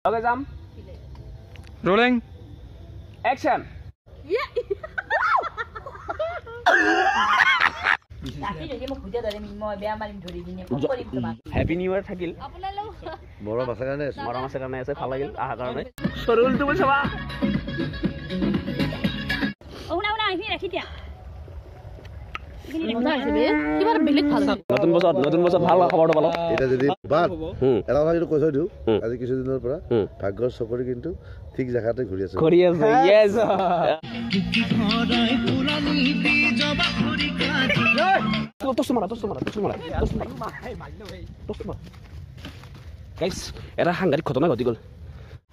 লগে যাম। Rolling action. Happy new year থাকিল। মৰম আছে কাৰণে আছে, মৰম আছে কাৰণে আছে, ভাল লাগিল অহাৰ কাৰণে। সৰুলটো বুলি চাবা। নতুন বছৰ, নতুন বছৰ ভাল খবৰটো পালো। এতিয়া যদি বাদ এটা কথা কিন্তু কৈ থৈ দিওঁ, আজি কিছুদিনৰ পৰা ভাগ্যৰ চকৰি কিন্তু ঠিক জেগাতে ঘূৰি আছে, ঘূৰি আছে। য়েছ। গাইছ, এটা সাংঘাতিক ঘটনা ঘটি গ'ল।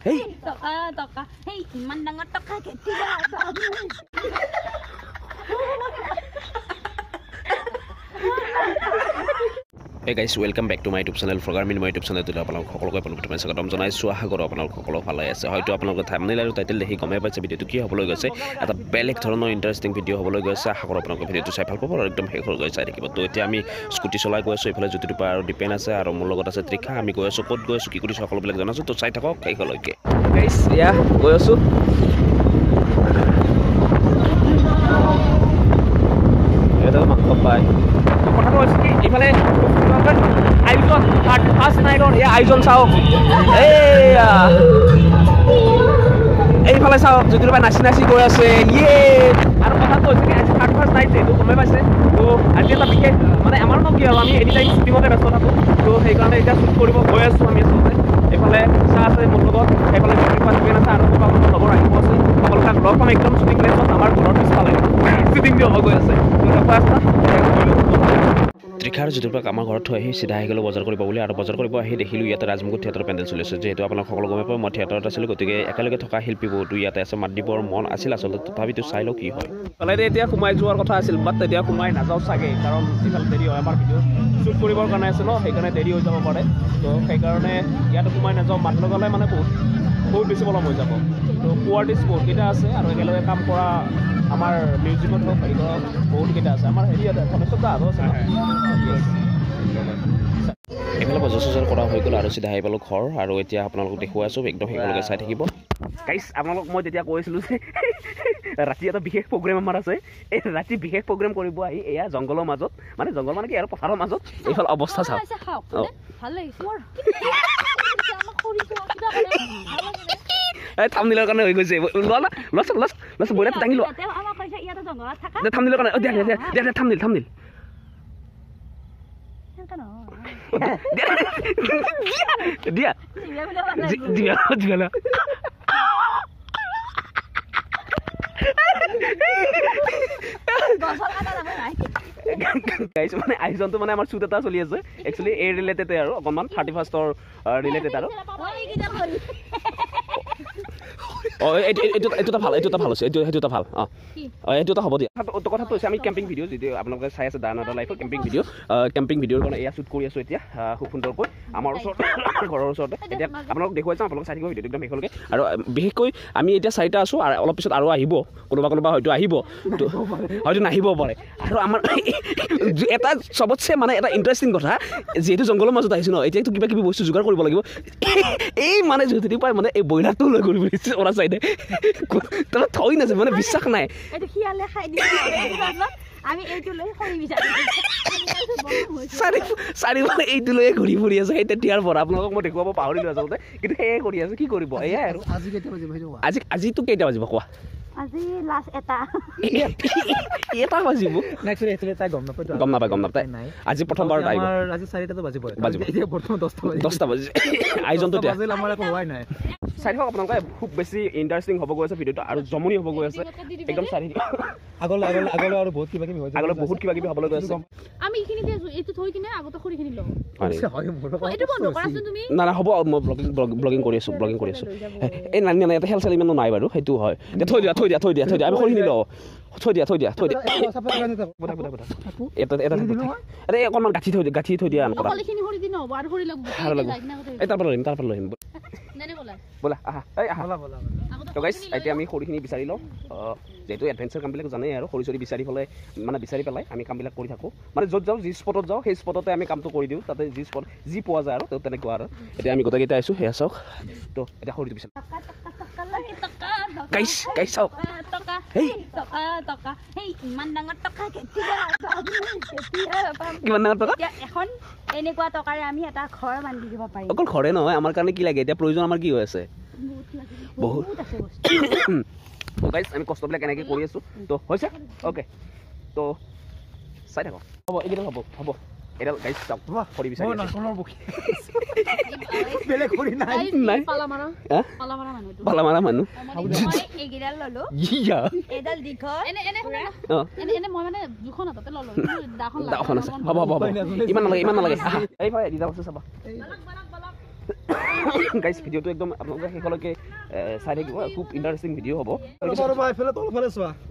হেই টকা টকা, হেই ইমান ডাঙৰ টকা কেতিয়া। Hey guys, welcome back to my YouTube channel Vlogger Min. My YouTube চেনেলটোলৈ আপোনালোক সকলোকে পোনপ্ৰথমে স্বাগতম জনাইছোঁ। আশা কৰোঁ আপোনালোক সকলো ভালে আছে। হয়তো আপোনালোকে থাম্বনেইল আৰু টাইটেল দেখি গমেই পাইছে ভিডিঅ'টো কি হ'বলৈ গৈছে। এটা বেলেগ ধৰণৰ ইণ্টাৰেষ্টিং ভিডিঅ' হ'বলৈ গৈছে। আশা কৰোঁ আপোনালোকে ভিডিঅ'টো চাই ভাল পাব আৰু একদম শেষলৈ চাই থাকিব। তো এতিয়া আমি স্কুটি চলাই গৈ আছোঁ। এইফালে জ্যোতিৰূপা আৰু দীপেন আছে আৰু মোৰ লগত আছে ত্ৰিশা। আমি গৈ আছোঁ, ক'ত গৈ আছোঁ, কি কৰিছোঁ সকলোবিলাক জনাইছোঁ। তো চাই থাকক শেষলৈকে। গাইজ, এয়া গৈ আছোঁ। এটা মাংস পায়। কথাটো হৈছে কি, এইফালে আয়োজন ফাৰ্ষ্ট নাইটৰ এই আয়োজন চাওক। এইয়া এইফালে চাওক, জ্যোতিৰূপাই নাচি নাচি গৈ আছে। ইয়ে আৰু কথাটো হৈছে কি, আজি থাৰ্ড ফাৰ্ষ্ট নাইট যিহেতু গমেই পাইছে। তো আজি এটা বিশেষ মানে আমাৰ ন কি আৰু আমি এনি টাইম শ্বুটিঙতে ব্যস্ত থাকোঁ। তো সেইকাৰণে এতিয়া শ্বুট কৰিব গৈ আছোঁ আমি আচলতে। এইফালে চাহ আছে মোৰ লগত, সেইফালে জ্যোতিৰূপা দীপেন আছে আৰু কোনোবা কোনোবা লগৰ আহিব আছে। সকলোবিলাক লগ পাম একদম শ্বুটিং প্লেচত, আমাৰ ঘৰৰ পিছফালে শ্বুটিং দিব গৈ আছে। ত্ৰিশাৰ জ্যোতিৰূপাক আমাৰ ঘৰত থৈ আহি চিধা আহি গ'লোঁ বজাৰ কৰিব বুলি। আৰু বজাৰ কৰিব আহি দেখিলোঁ ইয়াতে ৰাজমুকুট থিয়েটাৰ পেণ্ডেল চলি আছে। যিহেতু আপোনালোক সকলো গমেই পায় মই থিয়েটাৰত আছিলোঁ, গতিকে একেলগে থকা শিল্পী বহুতো ইয়াতে আছে। মাত দিবৰ মন আছিল আচলতে, তথাপিতো চাই লওঁ কি হয়। ইফালে এতিয়া সোমাই যোৱাৰ কথা আছিল, বাট এতিয়া সোমাই নাযাওঁ চাগে, কাৰণ ইফালে দেৰি হয়। আমাৰ ভিডিঅ' শ্বুট কৰিবৰ কাৰণে আছে ন, সেইকাৰণে দেৰি হৈ যাব পাৰে। তো সেইকাৰণে ইয়াতে সোমাই নাযাওঁ। মাত লগালে মানে বহুত বহুত বেছি পলম হৈ যাব। তো কোৱাৰ্টিছ বহুতকেইটা আছে আৰু একেলগে কাম কৰা আমাৰ মিউজিকত হওক হেৰি কৰা বহুতকেইটা আছে। আমাৰ হেৰি আছে, ধনেশ্বৰ দা আৰু আছে। এইফালে বজাৰ চজাৰ কৰা হৈ গ'ল আৰু চিধা আহি পালোঁ ঘৰ। আৰু এতিয়া আপোনালোকক দেখুৱাই আছোঁ, একদম শেষলৈকে চাই থাকিব। গাইছ, আপোনালোক মই তেতিয়া কৈছিলোঁ যে ৰাতি এটা বিশেষ প্ৰগ্ৰেম আমাৰ আছে। এই ৰাতি বিশেষ প্ৰগ্ৰেম কৰিব আহি এয়া জংঘলৰ মাজত, মানে জংঘল মানে কি আৰু পথাৰৰ মাজত এইফালে অৱস্থা চাওক। এই থাম্বনেইলৰ কাৰণে হৈ গৈছে। লোৱা না, লোৱাচোন লোৱাচোন লোৱাচোন, বইলাৰটো দাঙি লোৱা। থাম্বনেইলৰ কাৰণে দিয়া দিয়া দিয়া দিয়া, থাম্বনেইল থাম্বনেইল দিয়া দিয়া দিয়া। গাইছ, মানে আয়োজনটো মানে আমাৰ শ্বুট এটা চলি আছে একচুৱেলি এই ৰিলেটেড আৰু অকণমান 31ৰ ৰিলেটেড আৰু। অঁ, এইটো এইটো এটা ভাল, এইটো এটা ভাল হৈছে, এইটো সেইটো এটা ভাল। অঁ অঁ, এইটো এটা হ'ব দিয়া। কথাটো হৈছে আমি কেম্পিং ভিডিঅ' যিটো আপোনালোকে চাই আছে দা আনাডাৰ লাইফৰ কেম্পিং ভিডিঅ', কেম্পিং ভিডিঅ'ৰ কাৰণে এয়া শ্বুট কৰি আছোঁ এতিয়া খুব সুন্দৰকৈ আমাৰ ওচৰত, আমাৰ ঘৰৰ ওচৰতে। এতিয়া আপোনালোক দেখুৱাই যাওঁ, আপোনালোক চাই থাকিব ভিডিঅ'টো একদম শেষলৈকে। আৰু বিশেষকৈ আমি এতিয়া চাৰিটা আছোঁ আৰু অলপ পিছত আৰু আহিব কোনোবা কোনোবা, হয়তো আহিব, হয়তো নাহিব পাৰে। আৰু আমাৰ এটা চবতছে মানে এটা ইণ্টাৰেষ্টিং কথা, যিহেতু জংঘলৰ মাজত আহিছোঁ ন, এতিয়াতো কিবা কিবি বস্তু যোগাৰ কৰিব লাগিব। এই মানে জ্যোতিৰূপাই পাই মানে এই ব্ৰইলাৰটো লৈ ঘূৰি ফুৰিছে ওৰা চাইডে, তাৰপৰা থৈ নাযায়, মানে বিশ্বাস নাই। চাৰিওফালে এইটো লৈয়ে ঘূৰি ফুৰি আছে। সেই তেতিয়াৰ পৰা আপোনালোকক মই দেখুৱাব পাহৰিলোঁ আচলতে, কিন্তু সেয়ে কৰি আছে। কি কৰিব এয়াই আৰু। আজি আজিতো কেইটা বাজিব কোৱা? আজি লাষ্ট এটা এটা বাজিব। গম নাপায়, গম নাপায়, গম নাপায়। আজি প্ৰথমবাৰ আহিব। আজি 4টাতো বাজিব, বাজিব। এতিয়া বৰ্তমান 10টা বাজিছে। আয়োজনটো আমাৰ একো হোৱাই নাই। চাই থাকক আপোনালোকে, খুব বেছি ইণ্টাৰেষ্টিং হ'ব গৈ আছে ভিডিঅ'টো আৰু জমনি হ'ব গৈ আছে একদম। চাই থাকিব। আগলৈ আগলৈ আগলৈ আৰু বহুত কিবা কিবি হৈ যাব, আগলৈ বহুত কিবা কিবি হ'বলৈ গৈ আছে। আমি এইখিনিতে এইটো থৈ কিনে আগতে খৰিখিনি লওঁ। হয়, এইটো বন্ধ কৰাচোন তুমি। না না হ'ব, মই ব্লগিং কৰি আছোঁ, ব্লগিং কৰি আছোঁ। এই নাই নাই, ইয়াতে খেল চেল ইমানো নাই বাৰু, সেইটো হয়। থৈ দিয়া থৈ দিয়া থৈ দিয়া থৈ দিয়া, আমি খৰিখিনি লওঁ। থৈ দিয়া থৈ দিয়া থৈ দিয়া। এটা এটা আৰে অকণমান গাঁঠি থৈ দিয়া, গাঁঠি থৈ দিয়া। আন কৰা আৰু লাগিব। এই তাৰ পৰা লৈ আহিম, তাৰ পৰা লৈ আহিম। নেনে বলা বলা, আহা, এই আহা। বলা বলা। তো গাইজ এতিয়া আমি খৰিখিনি বিচাৰি লওঁ। যিহেতু এডভেঞ্চাৰ কামবিলাক জানেই আৰু খৰি চৰি বিচাৰি পেলাই মানে বিচাৰি পেলাই আমি কামবিলাক কৰি থাকোঁ। মানে য'ত যাওঁ যি স্পটত যাওঁ সেই স্পটতে আমি কামটো কৰি দিওঁ, তাতে যি স্পট যি পোৱা যায় আৰু তেনেকুৱা আৰু। এতিয়া আমি গোটেইকেইটা আহিছোঁ, সেয়া চাওক। তো এতিয়া খৰিটো বিচাৰি গাইজ গাইজ চাওক, কিমান ডাঙৰ টকা। এখন এনেকুৱা টকাৰে আমি এটা ঘৰ বান্ধি দিব পাৰিম। অকল ঘৰে নহয়, আমাৰ কাৰণে কি লাগে এতিয়া প্ৰয়োজন আমাৰ কি হৈ আছে বহুত আছে বস্তু। তো গাইজ আমি কষ্টবিলাক এনেকৈ কৰি আছোঁ। তো হৈছে অ'কে, তো চাই থাকক। হ'ব এইকেইডাল হ'ব হ'ব এডাল গাইজ চাওক খৰি বিচাৰি পালা মাৰা মানুহ। দাখন আছে, হ'ব হ'ব হ'ব, ইমান নালাগে ইমান নালাগে। এইফালে দুডাল আছে চাবা। গাইজ ভিডিঅ'টো একদম আপোনালোকে শেষলৈকে চাই থাকিব, খুব ইণ্টাৰেষ্টিং ভিডিঅ' হ'ব।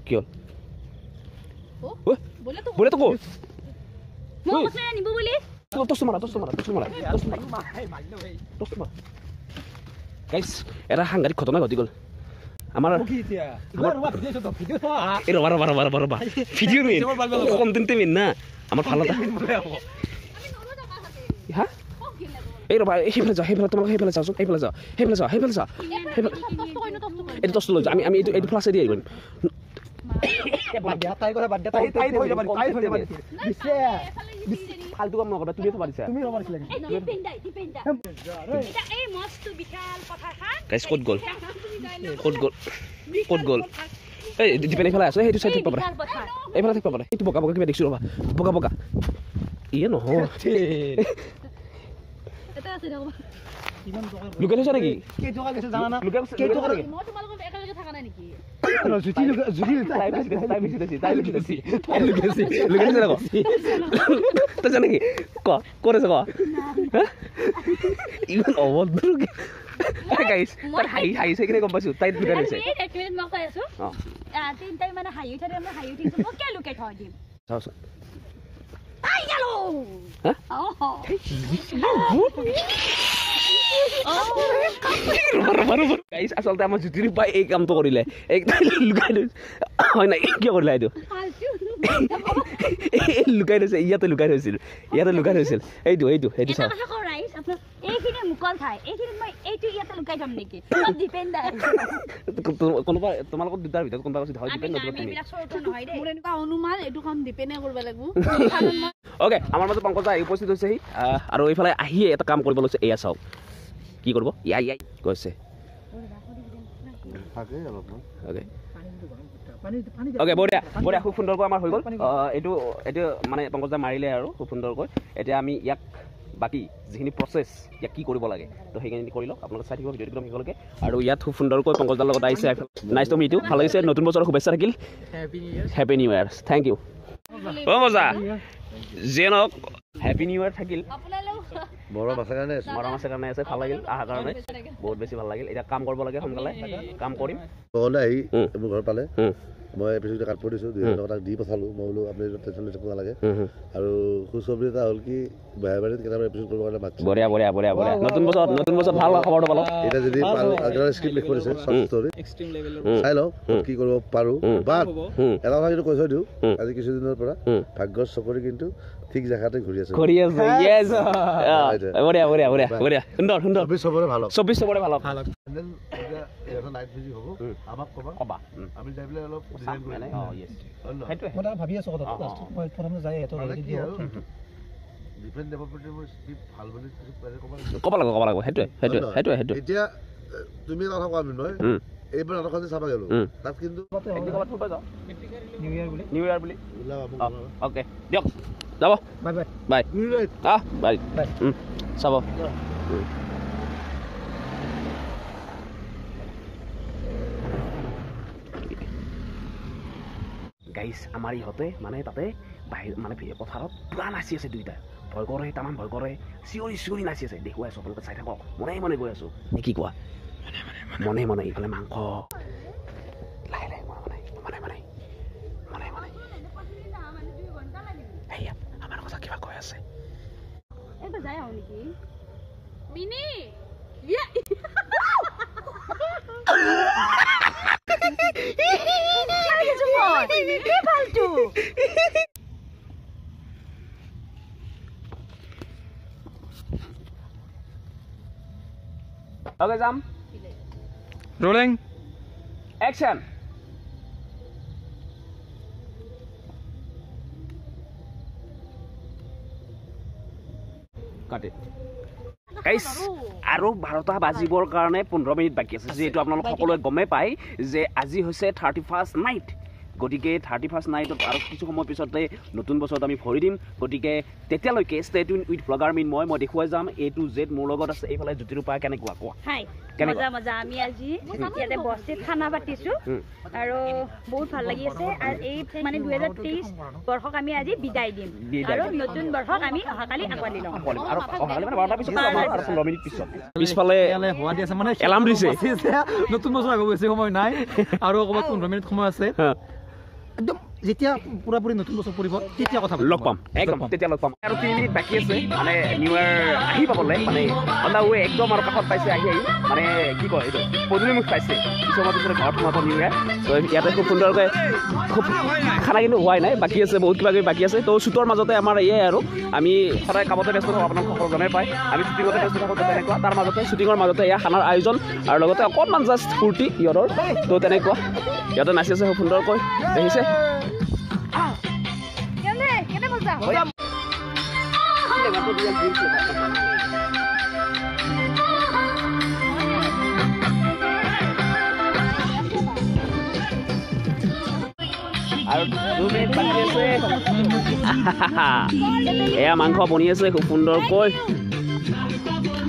কিয় বোলে তো গাইজ এটা সাংঘাতিক ঘটনা ঘটি গ'ল আমাৰ। ৰবা ৰবা ৰবা ৰবা ৰবা, ভিডিঅ' মেইন কণ্টেণ্টে মেইন না আমাৰ। ভাল এটা হা, এই ৰবা, সেইফালে যাওঁ, সেইফালে তোমালোকে সেইফালে যাওঁচোন, সেইফালে যাওঁ, সেইফালে যাওঁ, সেইফালে যাওঁ, সেইফালে এইটো টৰ্চটো লৈ যাওঁ। আমি আমি এইটো এইটো ফ্লাছে দি আহিম। ফাল্টু কাম নকৰা, তুমিয়ে থবা দিছা। গাইজ ক'ত গ'ল ক'ত গ'ল ক'ত গ'ল? এই দীপেন এইফালে আছে, সেইটো চাই থাকিব পাৰে, এইফালে থাকিব পাৰে। এইটো বগা বগা কিবা দেখিছোঁ ৰ'বা, বগা বগা ইয়ে নহয়। লুকাই থৈছা নেকি? ক'ত আছে ক? ইমান অভদ্ৰ গাইজ, তাই হাঁহি হাঁহি চাই কিনে গম পাইছোঁ তাই লুকাই থৈছে। চাওচোন গাইজ, আচলতে আমাৰ জ্যোতিৰ পাই এই কামটো কৰিলে, এই লুকাই থৈছে হয় নাই? কিয় কৰিলে এইটো? লুকাই থৈছে, ইয়াতে লুকাই থৈছিল, ইয়াতে লুকাই থৈছিল। এইটো এইটো সেইটো চাওক। কোনোবা তোমালোকৰ দুটাৰ ভিতৰত কোনোবা কৈছে হয় দীপেন নতুবা তুমি? অ'কে, আমাৰ মাজত পংকজ আহি উপস্থিত হৈছেহি আৰু এইফালে আহিয়ে এটা কাম কৰিব লৈছে। এয়া চাওক কি কৰিব, ইয়া ইয়া কৈছে। অ'কে, বঢ়িয়া বঢ়িয়া, খুব সুন্দৰকৈ আমাৰ হৈ গ'ল। এইটো এইটো মানে পংকজদা মাৰিলে আৰু খুব সুন্দৰকৈ। এতিয়া আমি ইয়াক বাকী যিখিনি প্ৰচেছ ইয়াক কি কৰিব লাগে তো সেইখিনি কৰি লওক। আপোনালোকে চাই থাকিব ভিডিঅ'টো একদম শেষলৈকে। আৰু ইয়াত খুব সুন্দৰকৈ পংকজদাৰ লগত আহিছে। নাইচ টু মিট ইউ, ভাল লাগিছে। নতুন বছৰৰ শুভেচ্ছা থাকিল, happy new year, thank you. অ' মজা, যিয়ে নহওক হেপী নিউ ইয়াৰ থাকিল। মৰম আছে কাৰণে, মৰম আছে কাৰণে আছে। ভাল লাগিল অহাৰ কাৰণে, বহুত বেছি ভাল লাগিল। এতিয়া কাম কৰিব লাগে, সোনকালে কাম কৰিম। আহি মোৰ ঘৰ পালে, মই এপিছড কাট দিছোঁ, 2000 টকা তাক দি পঠালোঁ। মই বোলো আপুনি টেনশ্যন লৈ থাকিব নালাগে। আৰু সুখবৰি এটা হ'ল কি, বেহাৰবাৰীত কেইটামান এপিছড কৰিবৰ কাৰণে মাতিছে। বঢ়িয়া বঢ়িয়া বঢ়িয়া বঢ়িয়া, নতুন বছৰত নতুন বছৰত ভাল খবৰটো পালোঁ। এতিয়া যদি স্ক্ৰিপ্ট লিখিব দিছে, শ্বৰ্ট ষ্টৰী, চাই লওঁ কি কৰিব পাৰোঁ। বাট এটা কথা কিন্তু কৈ থৈ দিওঁ, আজি কিছুদিনৰ পৰা ভাগ্যৰ চকৰি কিন্তু ঠিক জেগাতে ঘূৰি আছে, ঘূৰি আছে। য়েছ, বঢ়িয়া বঢ়িয়া বঢ়িয়া বঢ়িয়া, সুন্দৰ সুন্দৰ। 24 চবৰে ভাল হওক, 24 চবৰে ভাল হওক। নাইট ভিজি হ'ব, আমাক ক'বা ক'বা, আমি যাই পেলাই অলপ ডিজাইন কৰিম। অঁ য়েছ, সেইটোৱে মই ভাবি আছোঁ কথাটো। লাষ্টত মই প্ৰথমে যাই ডিফেন্স ডেভেলপমেণ্ট মোৰ স্ক্ৰিপ্ট ভাল বুলি ক'ব লাগিব, ক'ব লাগিব। সেইটোৱে সেইটোৱে সেইটোৱে সেইটোৱে। এতিয়া তুমি এটা কথা কোৱা নহয়, এইবাৰ নাটকখন যে চাব গ'লো তাত কিন্তু নিউ ইয়াৰ বুলি, নিউ ইয়াৰ বুলি। অ'কে দিয়ক, যাব, বাই বাই বাই, আহ বাই বাই, চাব। গাইজ আমাৰ ইহঁতে মানে তাতে বাহিৰ মানে পথাৰত পূৰা নাচি আছে দুইটা, ভয় কৰে তামাম ভয় কৰে, চিঞৰি চিঞৰি নাচি আছে। দেখুৱাই আছোঁ, আপোনালোকে চাই থাকক, মনে মনে গৈ আছোঁ। নে কি কোৱা? মনে মনে ইফালে মাংস লাহে লাহে মনে মনে মনে মনে মনে মনে। সেয়া আমাৰ কথা কিবা কৈ আছে। মিনি। একেলগে যাম। Rolling action. কাটে গাইছ, আৰু 12টা বাজিবৰ কাৰণে 15 মিনিট বাকী আছে। যিহেতু আপোনালোক সকলোৱে গমেই পায় যে আজি হৈছে 31st night, গতিকে 31st নাইটত আৰু কিছু সময় পিছতে নতুন বছৰত আমি ভৰি দিম। গতিকে তেতিয়ালৈকে stay tuned with vlogger Mrinmoy, মই দেখুৱাই যাম এ টু জেড। মোৰ লগত আছে এইফালে জ্যোতিৰূপা। কেনেকুৱা কোৱা? হাই, মজা মজা। আমি আজি ইয়াতে বস্তিত খানা পাতিছোঁ আৰু বহুত ভাল লাগি আছে। আৰু এই মানে 2023 বৰ্ষক আমি আজি বিদায় দিম আৰু নতুন বৰ্ষক আমি অহাকালি আঁকোৱালি ল'ম। আৰু অহাকালি মানে 12টাৰ পিছত আৰু 15 মিনিট পিছত পিছফালে হোৱা দি আছে, মানে এলাৰ্ম দিছে। নতুন বছৰ আগত বেছি সময় নাই আৰু অকণমান 15 মিনিট সময় আছে। একদম যেতিয়া পুৰাপুৰি নতুন বছৰ পৰিব তেতিয়া কথা লগ পাম, একদম তেতিয়া লগ পাম। আৰু 3 মিনিট বাকী আছে, মানে নিউ ইয়াৰ আহি পাবলৈ, মানে অন the ৱে একদম আৰু কাষত পাইছে আহি আহি, মানে কি কয় এইটো পদূলিমুখ পাইছে। কিছু সময় পিছতে ঘৰত সোমাব নিউ ইয়াৰ। ত' ইয়াতে খুব সুন্দৰকৈ খুব খানা কিন্তু হোৱাই নাই, বাকী আছে বহুত কিবা কিবি বাকী আছে। ত' শ্বুটৰ মাজতে আমাৰ এয়াই আৰু আমি সদায় কামতে ব্যস্ত থাকোঁ, আপোনালোক সকলো গমেই পায় আমি শ্বুটিঙতে ব্যস্ত থাকোঁ। তেনেকুৱা তাৰ মাজতে শ্বুটিঙৰ মাজতে এয়া খানাৰ আয়োজন আৰু লগতে অকণমান জাষ্ট ফূৰ্তি সিহঁতৰ। ত' তেনেকুৱা সিহঁতে নাচি আছে খুব সুন্দৰকৈ, দেখিছে। আৰু 2 মিনিট বাকী আছে। এয়া মাংস বনি আছে খুব সুন্দৰকৈ।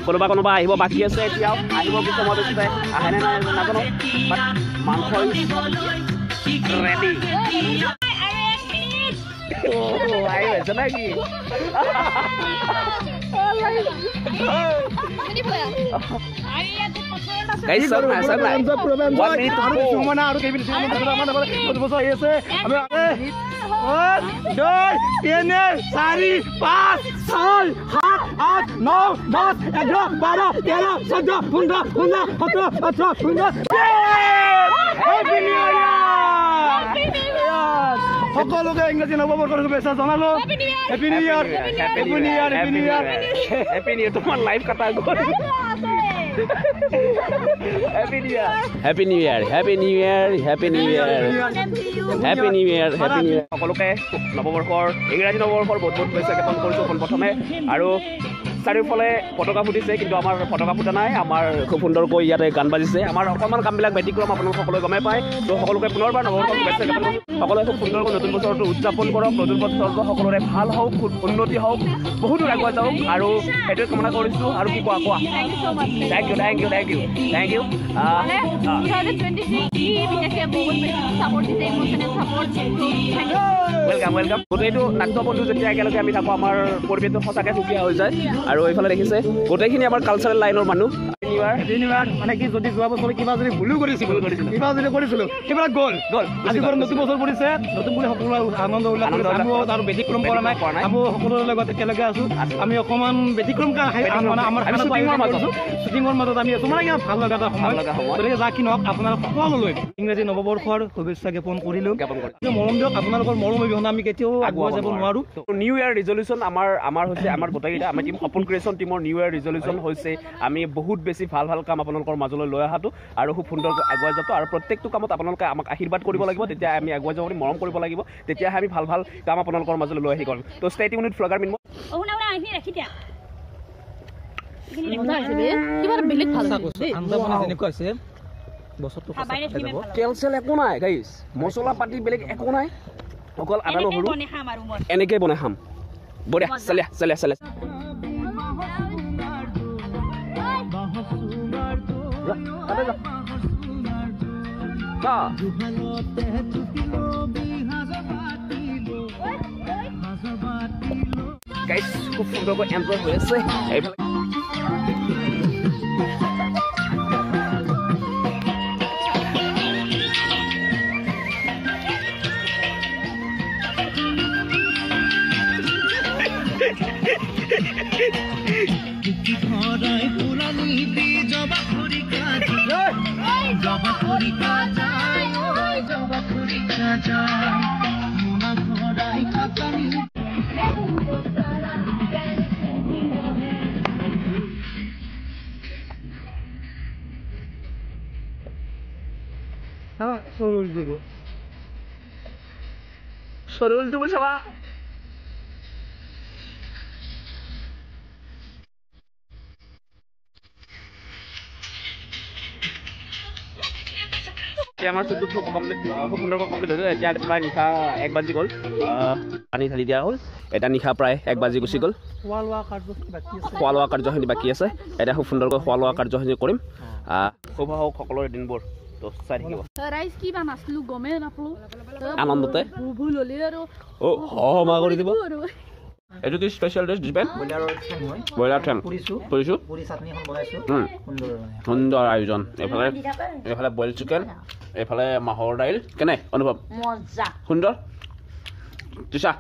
কোনোবা কোনোবা আহিব বাকী আছে এতিয়াও, আহিব কিছু সময় পিছতে, আহেনে নাই নাজানো। বাট মাংস ৰেডি। 1 2 3 4 5 6 7 8 9 10 11 12 13 14 15 16 17 18 19 Happy New Year! সকলোকে ইংৰাজী নৱবৰ্ষৰ শুভেচ্ছা জনালো। Happy new year, happy new year, happy new year, happy new year. তোমাৰ লাইভ কাটা গ'ল। Happy new year, happy new year, happy new year, happy new year, happy new year, happy new year. সকলোকে নৱবৰ্ষৰ, ইংৰাজী নৱবৰ্ষৰ বহুত বহুত শুভেচ্ছা জ্ঞাপন কৰিছোঁ পোনপ্ৰথমে। আৰু চাৰিওফালে ফটকা ফুটিছে, কিন্তু আমাৰ ফটকা ফুটা নাই। আমাৰ খুব সুন্দৰকৈ ইয়াতে গান বাজিছে। আমাৰ অকণমান কামবিলাক ব্যতিক্ৰম, আপোনালোক সকলোৱে গমেই পায়। ত' সকলোকে পুনৰবাৰ নৱবৰ্ষৰ শুভেচ্ছা জ্ঞাপন কৰিছোঁ। সকলোৱে খুব সুন্দৰকৈ নতুন বছৰটো উদযাপন কৰক। নতুন বছৰটো সকলোৰে ভাল হওক, খুব উন্নতি হওক, বহুত দূৰ আগুৱাই যাওক, আৰু সেইটোৱে কামনা কৰিছোঁ। আৰু কি কোৱা কোৱা? Thank you, thank you, thank you, thank you. Welcome, welcome. গোটেইটো নাট্য বন্ধু যেতিয়া একেলগে আমি থাকোঁ, আমাৰ পৰিৱেশটো সঁচাকৈ সুকীয়া হৈ যায়। আৰু এইফালে দেখিছে গোটেইখিনি আমাৰ কালচাৰেল লাইনৰ মানুহ। মানে কি, যদি যোৱা বছৰ কিবা যদি ভুলো কৰিছিলো, কিবা যদি কৰিছিলো, সেইবিলাক গ'ল গ'ল। আজি বাৰু নতুন বছৰ পৰিছে, নতুন বুলি সকলো আনন্দ উল্লাস কৰিছে। আমি আৰু ব্যতিক্ৰম কৰা নাই, আমি সকলোৰে লগত একেলগে আছো। আমি অকণমান ব্যতিক্ৰম মানে আমাৰ শ্বুটিঙৰ মাজত আমি আছো, মানে কিবা ভাল লগা এটা সময়। গতিকে যা কি নহওক, আপোনাৰ সকলোলৈ ইংৰাজী নৱবৰ্ষৰ শুভেচ্ছা জ্ঞাপন কৰিলো। মৰম দিয়ক, আপোনালোকৰ মৰম অবিহনে আমি কেতিয়াও আগুৱাই যাব নোৱাৰো। নিউ ইয়াৰ ৰিজলিউশ্যন আমাৰ হৈছে, আমাৰ গোটেইকেইটা আমাৰ টিম সপোন ক্ৰিয়েশ্যন টিমৰ নিউ ইয়াৰ ৰিজলিউশ্যন হৈছে আমি বহুত বেছি ভাল ভাল কাম আপোনালোকৰ মাজলৈ লৈ অহাটো আৰু খুব সুন্দৰকৈ আগুৱাই যোৱাটো। আৰু প্ৰত্যেকটো কামত আপোনালোকে আমাক আশীৰ্বাদ কৰিব লাগিব, তেতিয়া আমি আগুৱাই যাব পাৰিম। মৰম কৰিব লাগিব, তেতিয়াহে আমি ভাল ভাল কাম আপোনালোকৰ মাজলৈ লৈ আহি কৰিম। ত' stay tuned with vlogger Mrinmoy. তেল চেল একো নাই গাইছ, মছলা পাতি বেলেগ একো নাই, অকল আদা নহৰু এনেকৈ বনাই খাম। বঢ়িয়া, চালিয়া চালিয়া চালিয়া। গাইছ খুব সুন্দৰকৈ এনজয় হৈ আছে এইফালে। সৰুল তুমি চাবা। আমাৰ শ্বুটটো খুব সুন্দৰকৈ কমপ্লিট হৈছে। এতিয়া প্ৰায় নিশা 1 বাজি গ'ল, পানী ঢালি দিয়া হ'ল। এতিয়া নিশা প্ৰায় 1 বাজি গুচি গ'ল। খোৱা লোৱা কাৰ্যখিনি বাকী আছে। এতিয়া খুব সুন্দৰকৈ খোৱা লোৱা কাৰ্যখিনি কৰিম। শুভ হওক সকলোৰে দিনবোৰ, তো চাই থাকিব। আনন্দতে ক্ষমা কৰি দিব। এইটো কি স্পেচিয়েল ডিছ দিপেন? ব্ৰইলাৰ ঠেং পুৰিছোঁ, সুন্দৰ আয়োজন। এইফালে এইফালে বইল চিকেন, এইফালে মাহৰ দাইল। কেনে অনুভৱ? সুন্দৰ। তিছা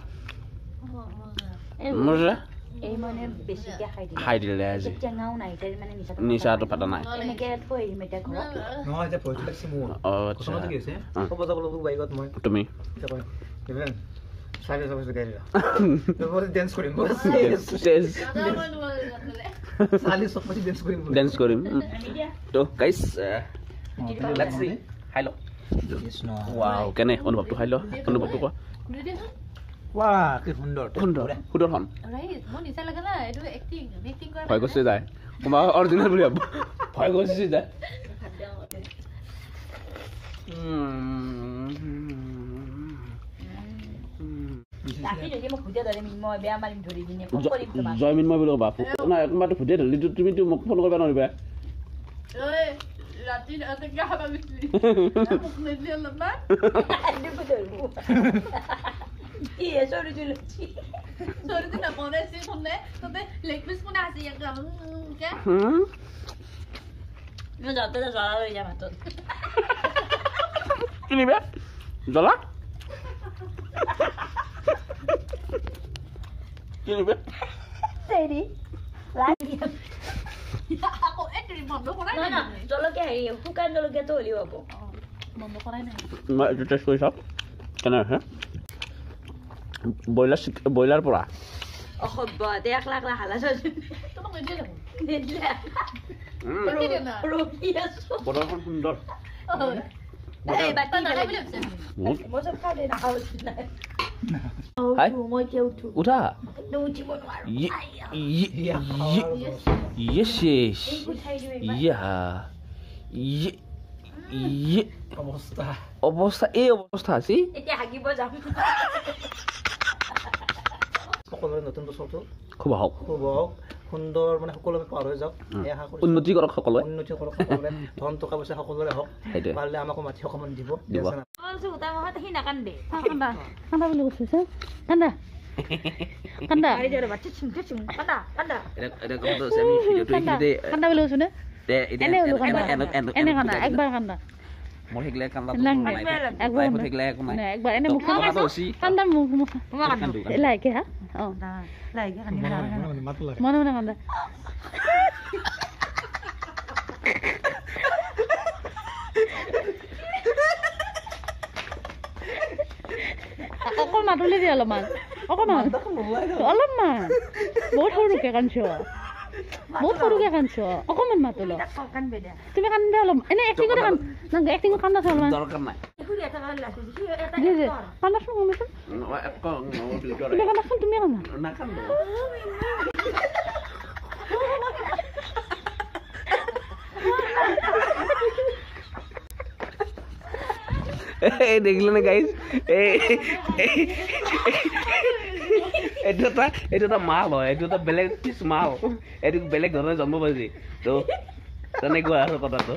খাই দিলে আজি নিচাটো ফাটা নাই। তুমি ডেন্স কৰিম। তো গাইছ let's C, খাই ল। ৱাও, কেনে অনুভৱটো? খাই ল, অনুভৱটো কোৱা। সুন্দৰ সুদৰ্শন ভয় কৰিছে যায়, কোনোবা অৰিজিনেল বুলি ভাব, ভয় কৰিছে যায়। জয় মিন্ময় বুলি ক'বা নাই, কোনোবাটো ভূতে ধৰিলি তুমিতো মোক ফোন কৰিব নোৱাৰিবা। কিনিবা জ্বলা কিনিবা। মই এইটো টেষ্ট কৰি চাওক কেনে হৈছে। ব্ৰইলাৰ ব্ৰইলাৰ পৰা বতৰখন সুন্দৰ। উঠা। অৱস্থা এই অৱস্থা আছে। সকলোৰে নতুন বছৰটো খুব হওক, খুব হওক, সুন্দৰ, মানে সকলোৱে পাৰ হৈ যাওক, উন্নতি কৰক সকলোৱে, উন্নতি কৰক সকলোৱে, ধন টকা পইচা সকলোৰে হওক, পাৰিলে আমাকো মাটি অকণমান দিব। অকণমান তুলি দিয়ে, অলপমান অকণমান অলপমান, বহুত সৰুকে কান্দছ, বহুত সৰুকে কান্দছ, অকণমান মাত অলপ। তুমি কান্দা অলপ, এনে এক্টিং কৰি কান্দ, এক্টিং কান্দাচোন অলপমান। কান্দাচোন, কান্দাচোন, তুমি কান্দাচোন, তুমি কান্দা। এই দেখিলে নে গাইজ, এই এইটো এটা মাল হয়, এইটো এটা বেলেগ পিচ মাল, এইটো বেলেগ ধৰণে জন্ম পাইছে। তো তেনেকুৱা আৰু কথাটো।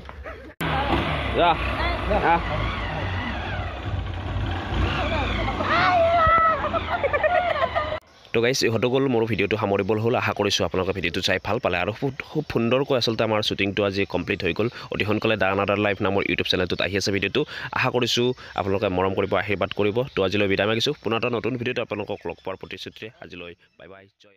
তো গাইজ ইহঁতো গ'ল, মোৰ ভিডিঅ'টো সামৰিবলৈ হ'ল। আশা কৰিছোঁ আপোনালোকে ভিডিঅ'টো চাই ভাল পালে আৰু খুব সুন্দৰকৈ আচলতে আমাৰ শ্বুটিংটো আজি কমপ্লিট হৈ গ'ল। অতি সোনকালে the another life নামৰ ইউটিউব চেনেলটোত আহি আছে ভিডিঅ'টো। আশা কৰিছোঁ আপোনালোকে মৰম কৰিব, আশীৰ্বাদ কৰিব। তো আজিলৈ বিদায় মাগিছোঁ, পুনৰ এটা নতুন ভিডিঅ'ত আপোনালোকক লগ পোৱাৰ প্ৰতিশ্ৰুতিৰে আজিলৈ বাই বাই, জয়।